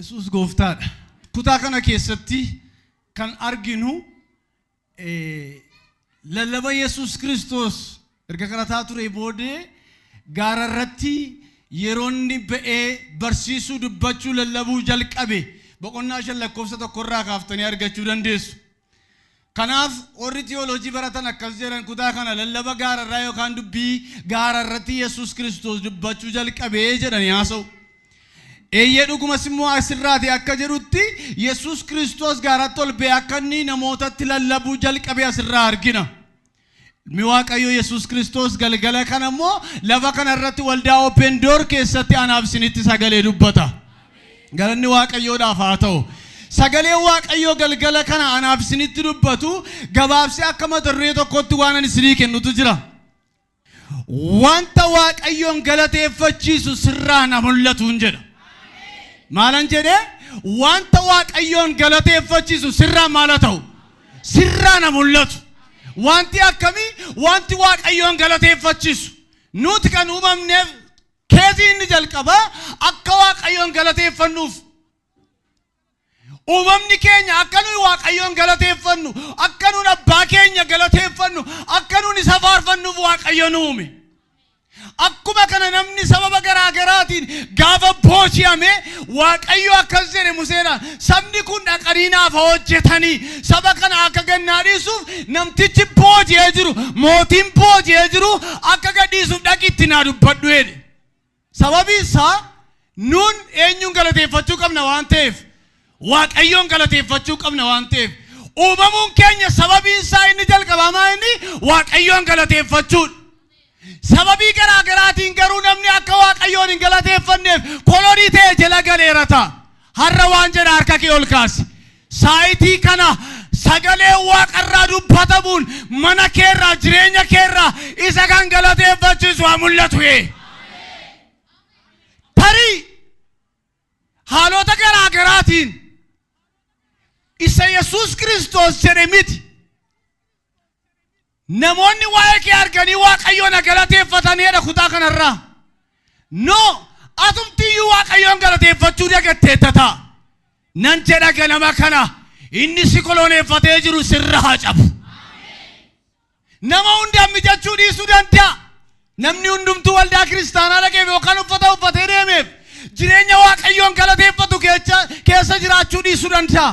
Yesuus gooftaadha. Kutaa kana keessatti kan arginu lallaba Yesuus Kiristoos erga kadhataa ture boodee gaara irratti yeroo inni ba'ee barsiisuu, dubbachuu, lallabuu jalqabe boqonnaa 5 lakkoofsa 1 irraa kaaftanii argachuu dandeessu. Kanaaf warri tiyooloojii baratan akkas jedhan, kutaa kana lallaba gaararraa yookaan dubbii gaararratti Yesuus Kiristoos dubbachuu jalqabee jedhanii haasa'u. Eeyyee, dhugumas immoo asirraati akka jedhutti Yesuus Kiristoos gaaratti ol ba'ee akka inni namootatti lallabuu jalqabe asirraa argina. Ilmi Waaqayyoo Yesuus Kiristoos galgala kana immoo lafa kana irratti waldaa Open Door keessatti anaaf isinitti sagalee dubbata. Galanni Waaqayyoodhaaf haa ta'u. Sagaleen Waaqayyoo galgala kana anaaf isinitti dubbatu gabaabsee akka mata duree tokkotti waan ani isinii kennutu jira. Wanta Waaqayyoon galateeffachiisu sirraa na mul'atuun jedha. Maalan jedhee? Wanta Waaqayyoon galateeffachiisu sirraa maal haa ta'u? Sirraa na mul'atu. Wanti akkamii? Wanti Waaqayyoon galateeffachiisu. Nuti kan uumamneef keezii inni jalqabaa akka Waaqayyoon galateeffannuuf. Uumamni keenya akka nuyi Waaqayyoon galateeffannu, akka nuun abbaa keenya galateeffannu, akka nuun isa faarfannuuf Waaqayyo nu uume. Akkuma kana namni sababa garaa garaatiin gaafa booji'ame, Waaqayyo akkas jedhe Museedhaan: "Sabni kun dhaqanii naaf haa hojjetanii, saba kana akka gannaa dhiisuuf namtichi booji'ee jiru, mootiin booji'ee jiru akka gadhiisuuf dhaqi itti naa dubbadhu" jedhe. Sababiin isaa nuun eenyuun galateeffachuu qabna waan ta'eef? Waaqayyoon galateeffachuu qabna waan ta'eef. Uumamuun keenya sababiin isaa inni jalqabaa maa inni? Waaqayyoon galateeffachuudha. Sababii garaa garaatiin garuu namni akka Waaqayyoon hin galateeffanneef kolonii ta'e jala galeera ta'a. Har'a waan jedha, harka kee ol kaasi. Saayitii kana sagalee Waaqarraa dubbatamuun mana keerraa, jireenya keerraa isa kan galateeffachiisu haa mul'atu. Tarii haalota garaa garaatiin isa Yesuus Kiristoos jedhe miti. Namoonni waa'ee kee arganii Waaqayyoon haa galateeffataniidha kutaa kanarraa. No, atumtiyyuu Waaqayyoon galateeffachuu dagatteetta ta'a. Nan jedha, ganama kana inni si koloneeffatee jiru sirra haa cabu. Nama hundaan mijachuu dhiisuu danda'a. Namni hundumtuu waldaa kiristaanaa dhaqeef yookaan uffata uffatee deemeef jireenya Waaqayyoon galateeffatu keessa jiraachuu dhiisuu danda'a.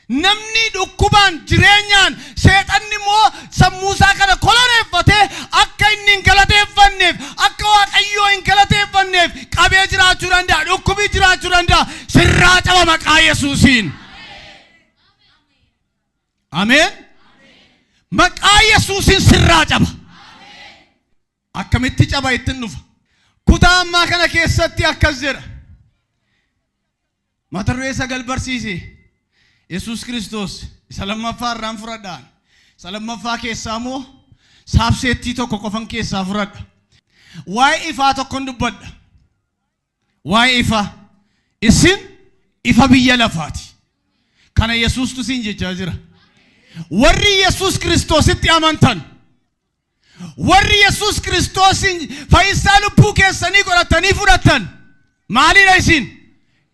Namni dhukkubaan, jireenyaan, seexanni immoo sammuusaa kana koloneeffatee akka inni hin galateeffanneef, akka Waaqayyoo hin galateeffanneef qabee jiraachuu danda'a. Dhukkubii jiraachuu danda'a. Sirraa caba maqaa Yesuusiin. Ameen. Maqaa Yesuusiin sirraa caba. Akkamitti caba? Ittiin dhufa. Kutaa ammaa kana keessatti akkas jedha. Mata duree sagal barsiise Yesuus Kiristoos, isa lammaffaa irraan fudhadhaan. Isa lammaffaa keessaa immoo saabseettii tokko qofan keessaa fudhadha. Waa'ee ifaa tokkon dubbadha. Waa'ee ifaa. Isin ifa biyya lafaati. Kana Yesuustu siin jechaa jira. Warri Yesuus Kiristoositti amantan, warri Yesuus Kiristoosiin fayyisaa lubbuu keessanii godhatanii fudhatan maalidha isin?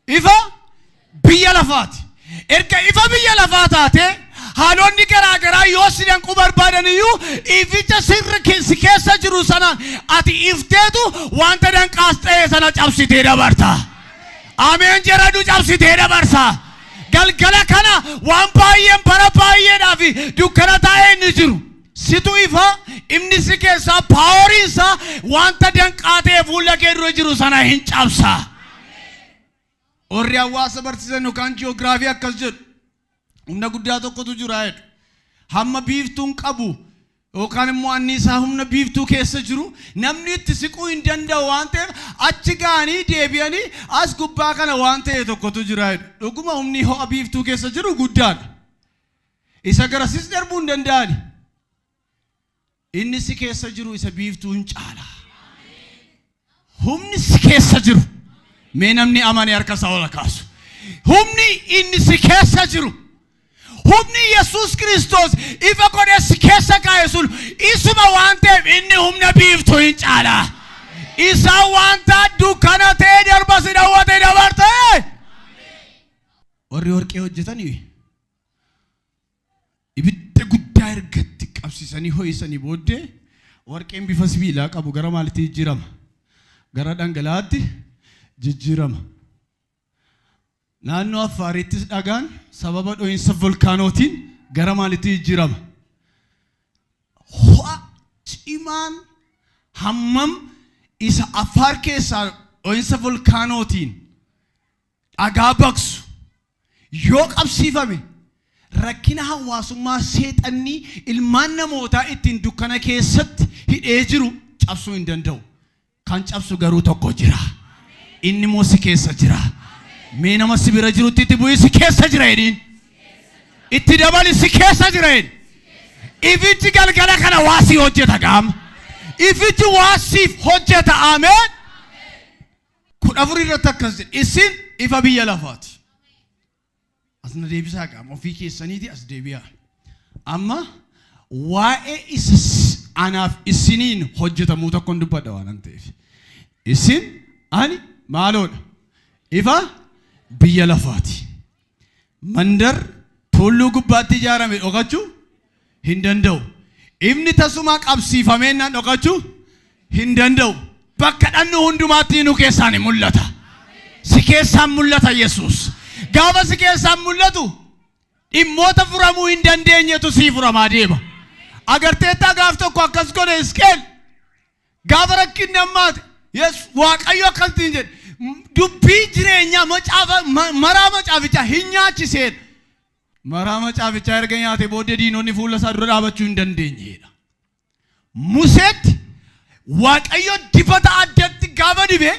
Ifa biyya lafaati. Erga ifa biyya lafaa taate, haalonni garaa garaa yoo si danquu barbaadan iyyuu, ificha sirri si keessa jiru sanaan ati ifteetu wanta danqaas ta'e sana cabsitee dabarta. Ameen jedhadhu, cabsitee dabarsa. Galgala kana waan baay'een bara baay'eedhaa fi dukkana taa'ee inni jiru. Situ ifa, ifni si keessaa poweriin isaa wanta danqaa ta'e fuula kee dura jiru sana hin cabsa. Warri hawaasa barsiisan yookaan ji'oogiraafii akkas jedhu. Humna guddaa tokkotu jira jedhu. Hamma biiftuun qabu yookaan immoo anniisaa humna biiftuu keessa jiru namni itti siquu hin danda'u waan ta'eef, achi ga'anii deebi'anii as gubbaa kana waan ta'e tokkotu jira jedhu. Dhuguma humni ho'a biiftuu keessa jiru guddaadha. Isa garasis darbuu hin danda'ani. Inni si keessa jiru isa biiftuu hin caala. Humni si keessa jiru. Mee namni amane harka isaa ol kaasu. Humni inni si keessa jiru. Humni Yesuus Kiristoos ifa godhee si keessa kaa'e sun isuma waan ta'eef, inni humna biiftuu hin caala. Isa wanta dukkana ta'e darba si dhawwate dabarte. Warri warqee hojjetanii ibidda guddaa ergatti qabsiisanii ho'isanii booddee warqeen bifa sibiilaa qabu gara maalitti jijjiirama? Gara dhangala'aatti jijjiirama. Naannoo Affaariittis dhagaan sababa dho'iinsa volkaanootiin gara maalitti jijjiirama? Ho'a cimaan hammam isa Affaar keessaa dho'iinsa volkaanootiin dhagaa baqsu yoo qabsiifame rakkina hawaasummaa seexanni ilmaan namootaa ittiin dukkana keessatti hidhee jiru cabsuu hin danda'u. Kan cabsu garuu tokko jira. Inni immoo si keessa jira. Mee nama si bira jirutti itti bu'ii si keessa jira jedhiin. Itti dabali si keessa jira jedhi. Ifichi galgala kana waa sii hojjeta gaama. Ifichi waa siif hojjeta ameen. 14 irratti akkas jedhe. Isin ifa biyya lafaati. As na deebisaa qaama ofii keessaniiti as deebi'aa. Amma waa'ee isa anaaf isiniin hojjetamuu tokkon dubbadha waan ta'eef. Isin ani maaloodha? Ifa biyya lafaati. Mandar tulluu gubbaatti ijaarame dhokachuu hin danda'u. Ifni tasumaa qabsiifameennaan dhokachuu hin danda'u. Bakka dhannu hundumaatti nu keessaan hin mul'ata. Si keessaan mul'ata Yesuus. Gaafa si keessaan mul'atu dhimmoota furamuu hin dandeenyetu sii furamaa deema. Agarteettaa gaaf tokko akkas godhe Hisqeel. Gaafa rakkinni hammaate Yes, Waaqayyo akkasitti jedhe dubbii jireenyaa macaafa maraa macaafichaa hin nyaachiseen. Maraa macaafichaa erga nyaatee booddee diinonni fuula isaa dura dhaabachuu hin dandeenyeedha. Museetti Waaqayyo dibata addatti gaafa dibe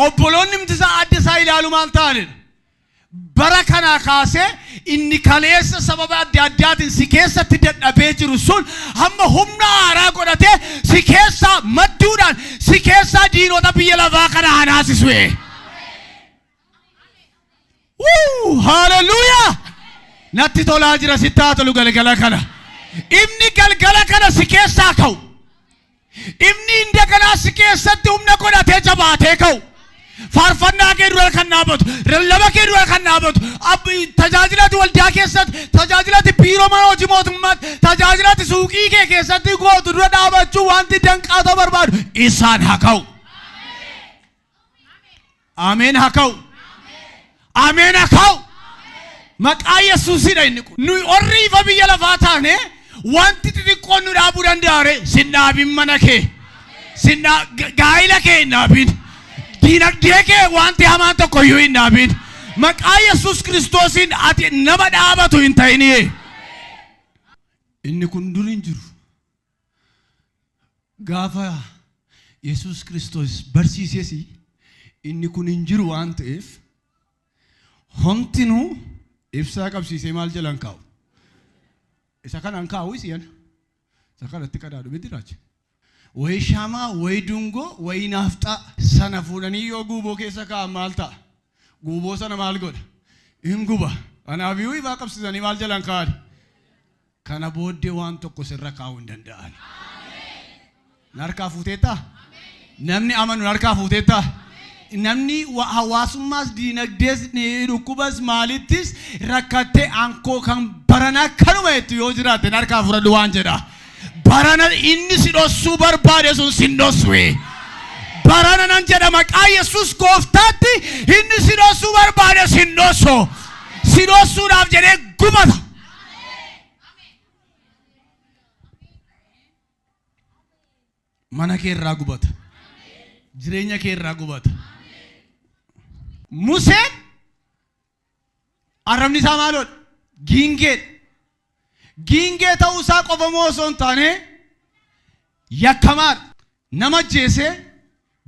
obboloonni isaa adda isaa ilaalu maal ta'anidha. Bara kanaa kaasee inni kaleessa sababa adda addaatiin si keessatti dadhabee jiru sun hamma humna haaraa godhatee si keessaa madduudhaan si keessaa diinota biyya lafaa kana hanaasisue. Wuu! Haaleluyyaa! Natti tolaa jira sitti haa tolu galgala kana. Ifni galgala kana si keessaa ka'u. Ifni indaganaa si keessatti humna godhatee jabaatee ka'u. Faarfannaa kee dura kan dhaabatu, lallaba kee dura kan dhaabatu, tajaajilati waldaa keessatti, tajaajilati biiroo mana hojii mootummaatti, tajaajilati suuqii kee keessatti gootu dura dhaabachuu wanti danqaa ta'uu barbaadu isaan haa ka'u. Ameen haa ka'u. Ameen haa ka'u. Maqaa Yesuusidha inni kun. Nuyi warri ifa biyya lafaa taane wanti xixiqqoon nu dhaabuu danda'a ree? Sin dhaabin mana kee. Sin gaa'ila kee hin dhaabin. Diinagdee kee wanti hamaan tokko iyyuu hin dhaabin. Maqaa Yesuus Kiristoosiin ati nama dhaabatu hin ta'inii. Inni kun dur hin jiru. Gaafa Yesuus Kiristoos barsiises inni kun hin jiru waan ta'eef homtinuu ibsaa qabsiisee maal jalan kaa'u. Isa kanaan kaa'u isiyan. Isa kanatti qadaadu miti raachi. Wayi shaamaa, wayi dungoo, wayi naafxaa sana fuudhanii yoo guuboo keessa kaa'an maal ta'a? Guuboo sana maal godha? Hin guba. Kanaafiyyuu ifaa qabsiisanii maal jalan kaa'an? Kana booddee waan tokko sirra kaa'uu hin danda'an. Narkaa fuuteettaa? Namni amanu narkaa fuuteettaa? Namni hawaasummaas diinagdees dhukkubas maalittis rakkattee ankoo kan barana kanuma jettu yoo jiraatte narkaa fudhadhu waan jedha. Barana inni si dhossuu barbaade sun sin dhossu. Barana nan jedha maqaa Yesuus gooftaatti inni si dhossuu barbaade sin dhossu. Si dhossuudhaaf jedhee gubata. Mana kee irraa gubata. Jireenya kee irraa gubata. Museen arrabni isaa maaloodha? Giingeedha. Giingee ta'uu isaa qofa moo osoo hin taane yakkamaadha. Nama ajjeesee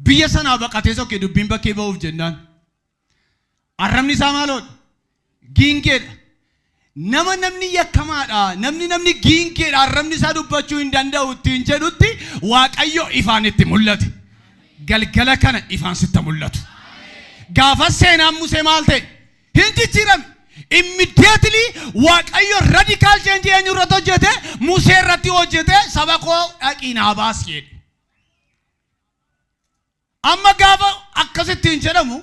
biyya sanaa baqatee sokke dubbiin bakkee ba'uuf jennaan. Arrabni isaa maaloodha? Giingeedha. Nama namni yakkamaadha, namni namni giingeedha, arrabni isaa dubbachuu hin danda'u ittiin jedhutti Waaqayyo ifaan itti mul'ate. Galgala kana ifaan sitti mul'atu. Gaafa seenaan Musee maal ta'e? Hin jijjiirame. Immediately Waaqayyo radical change eenyu irratti hojjete? Musee irratti hojjete saba koo dhaqii naa baasi jedhe. Amma gaafa akkasittiin jedhamu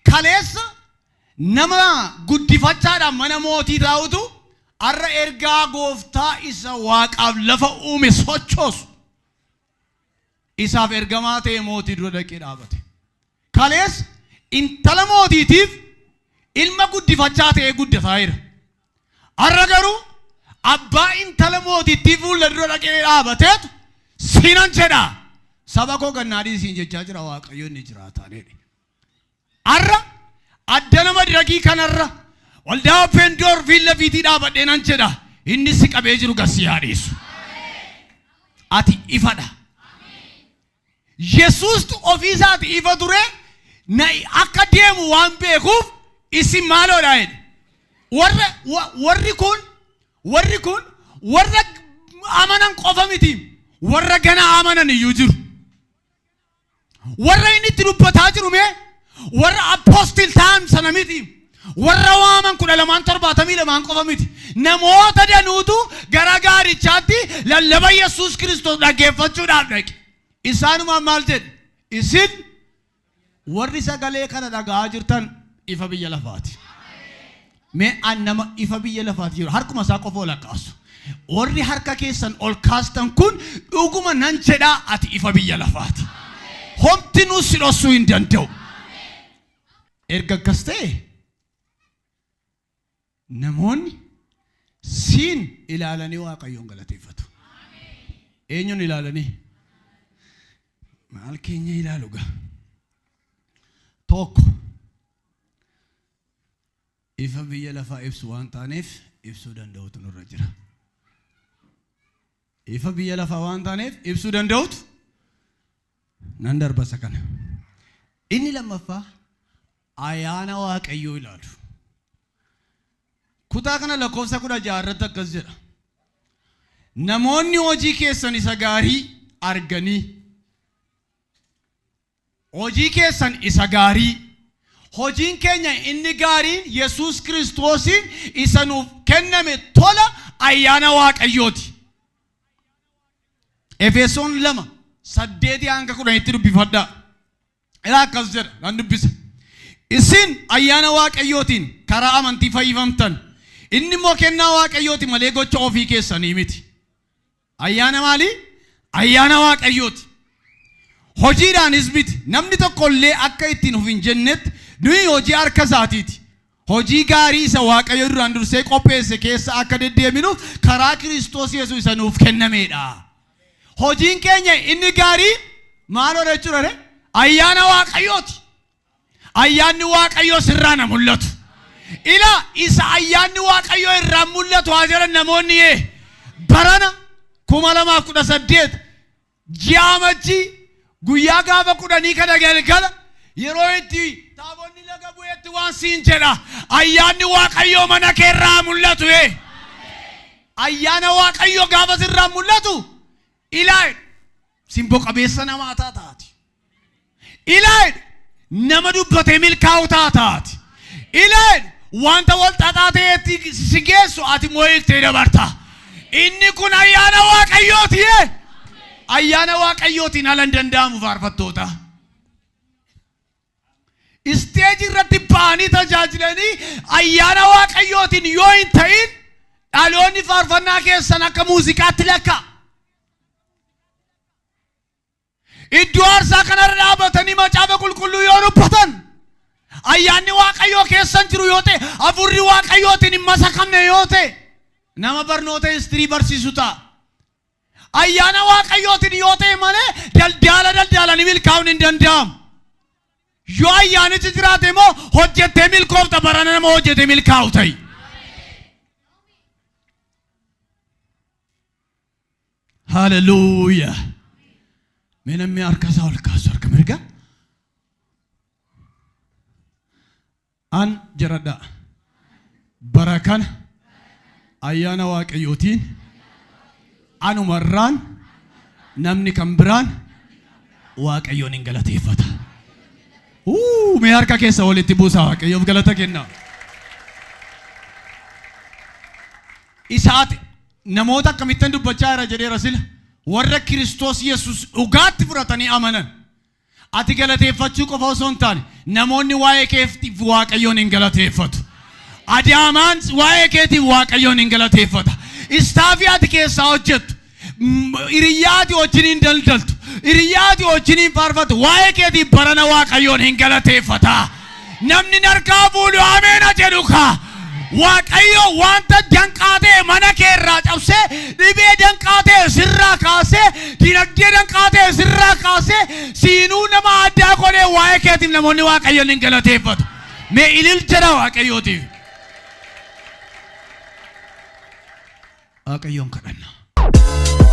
kaleessa Nama guddifachaadhaan mana mootii taa'utu har'a ergaa gooftaa isa waaqaaf lafa uume sochoosu isaaf ergamaa ta'e mootii dura dhaqee dhaabate. Kalees intala mootiitiif ilma guddifachaa ta'ee guddataa jira. Har'a garuu abbaa intala mootittii fuula dura dhaqee dhaabateetu sinan jedha. Saba koo gannaa dhiisiin jechaa jira Waaqayyo inni jiraataan jedhe. Har'a addana madirakii kanarra waldaa Open Door fiilla fiitii dhaabadhee nan jedha. Inni si qabee jiru gad si haa dhiisu. Ati ifadha. Yesuustu ofii isaati ifa ture na akka deemu waan beekuuf isin maaloodha jedhe. Warra warri kun warri kun warra amanan qofa miti warra gana amanan iyyuu jiru. Warra inni itti dubbataa jiru mee warra apostle ta'an sana miti. Warra waaman 12 72 qofa miti. Namoota danuutu gara gaarichaatti lallaba Yesuus Kiristoos dhaggeeffachuudhaaf dhaqe. Isaanumaan maal jedhe? Isin warri sagalee kana dhaga'aa jirtan ifa biyya lafaati. Mee an nama ifa biyya lafaati jiru harkuma isaa qofa ol kaasu. Warri harka keessan ol kaastan kun dhuguma nan jedhaa ati ifa biyya lafaati. Homtinuu si dhossuu hin danda'u. Erga akkas ta'e namoonni siin ilaalanii Waaqayyoon galateeffatu. Eenyuun ilaalanii? Maal keenya ilaalu gaa? Tokko ifa biyya lafaa ibsu waan taaneef ibsuu danda'utu nurra jira. Ifa biyya lafaa waan taaneef ibsuu danda'utu nan darbasa kana. Inni lammaffaa ayyaana Waaqayyoo ilaalu. Kutaa kana lakkoofsa 16 irratti akkas jedha. Namoonni hojii keessan isa gaarii arganii hojii keessan isa gaarii hojiin keenya inni gaariin Yesuus Kiristoosiin isa nuuf kenname tola ayyaana Waaqayyooti. Efesoon 2:8 hanga 10tti dubbifadhaa. Ilaa akkas jedha nan dubbisa. Isin ayyaana Waaqayyootiin karaa amantii fayyifamtan. Inni immoo kennaa Waaqayyooti malee gocha ofii keessanii miti. Ayyaana maalii? Ayyaana Waaqayyooti. Hojiidhaanis miti. Namni tokko illee akka ittiin of hin jennetti nuyi hojii harka isaatiiti. Hojii gaarii isa Waaqayyo duraan dursee qopheesse keessa akka deddeebinuuf karaa Kiristoos Yesuus isa nuuf kennameedha. Hojiin keenya inni gaarii maal jechuudha ree? Ayyaana Waaqayyooti. Ayyaanni Waaqayyoo sirraa na mul'atu. Ilaa isa ayyaanni Waaqayyoo irraa mul'atu haa jedhan namoonni yee barana 2018 ji'a Amajjii guyyaa gaafa 10 kana galgala yeroo itti taabonni laga bu'eetti waan siin jedha ayyaanni Waaqayyoo mana kee irraa mul'atu ee. Ayyaana Waaqayyoo gaafa sirraa mul'atu ilaa simboo qabeessa namaa taataati. Ilaa nama dubbatee milkaa'u taataati. Ilaa wanta wal xaxaa ta'etti si geessu ati mo'iktee dabarta. Inni kun ayyaana Waaqayyooti. Ayyaana Waaqayyootiin ala hin danda'amu faarfattoota. Isteejii irratti ba'anii tajaajilanii ayyaana Waaqayyootiin yoo hin ta'in dhaloonni faarfannaa keessan akka muuziqaatti lakka'a. Iddoo aarsaa kanarra dhaabatanii macaafa qulqulluu yoo dubbatan ayyaanni Waaqayyoo keessan jiru yoo ta'e hafuurri Waaqayyootiin hin masakamne yoo ta'e nama barnoota histirii barsiisu ta'a. Ayyaana Waaqayyootiin yoo ta'e malee daldaala daldaalanii milkaa'uun hin danda'amu. Yoo ayyaanichi jiraate immoo hojjettee milkoofta barana nama hojjetee milkaa'u ta'i. Haleluuyaa. Mee namni harka isaa ol kaasu harka mirgaa. An jedhadha. Bara kana ayyaana Waaqayyootiin anumarraan namni kan biraan Waaqayyoon hin galateeffata. Uu, mee harka keessa walitti buusaa Waaqayyoof galata kennaa. Isaati namoota akkamittan dubbachaa jira jedheera sila warra Kiristoos Yesuus dhugaatti fudhatanii amanan. Ati galateeffachuu qofa osoo hin taane Namoonni waa'ee keetiif Waaqayyoon hin galateeffatu. Adaamaan waa'ee keetiif Waaqayyoon hin galateeffata. Istaafii ati keessaa hojjettu, hiriyyaa ati wajjin hin daldaltu, hiriyyaa ati wajjin hin faarfattu, waa'ee keetiif barana Waaqayyoon hin galateeffata. Namni narkaa fuudhu ameena jedhu kaa. Waaqayyo wanta danqaa ta'e mana kee irraa cabsee, dhibee danqaa ta'e sirraa kaasee, dinagdee danqaa ta'e sirraa kaasee, siinuu nama addaa godhee waa'ee keetiif namoonni Waaqayyoon hin galateeffatu. Mee ilil jedha Waaqayyootiif. Waaqayyoon kadhanna.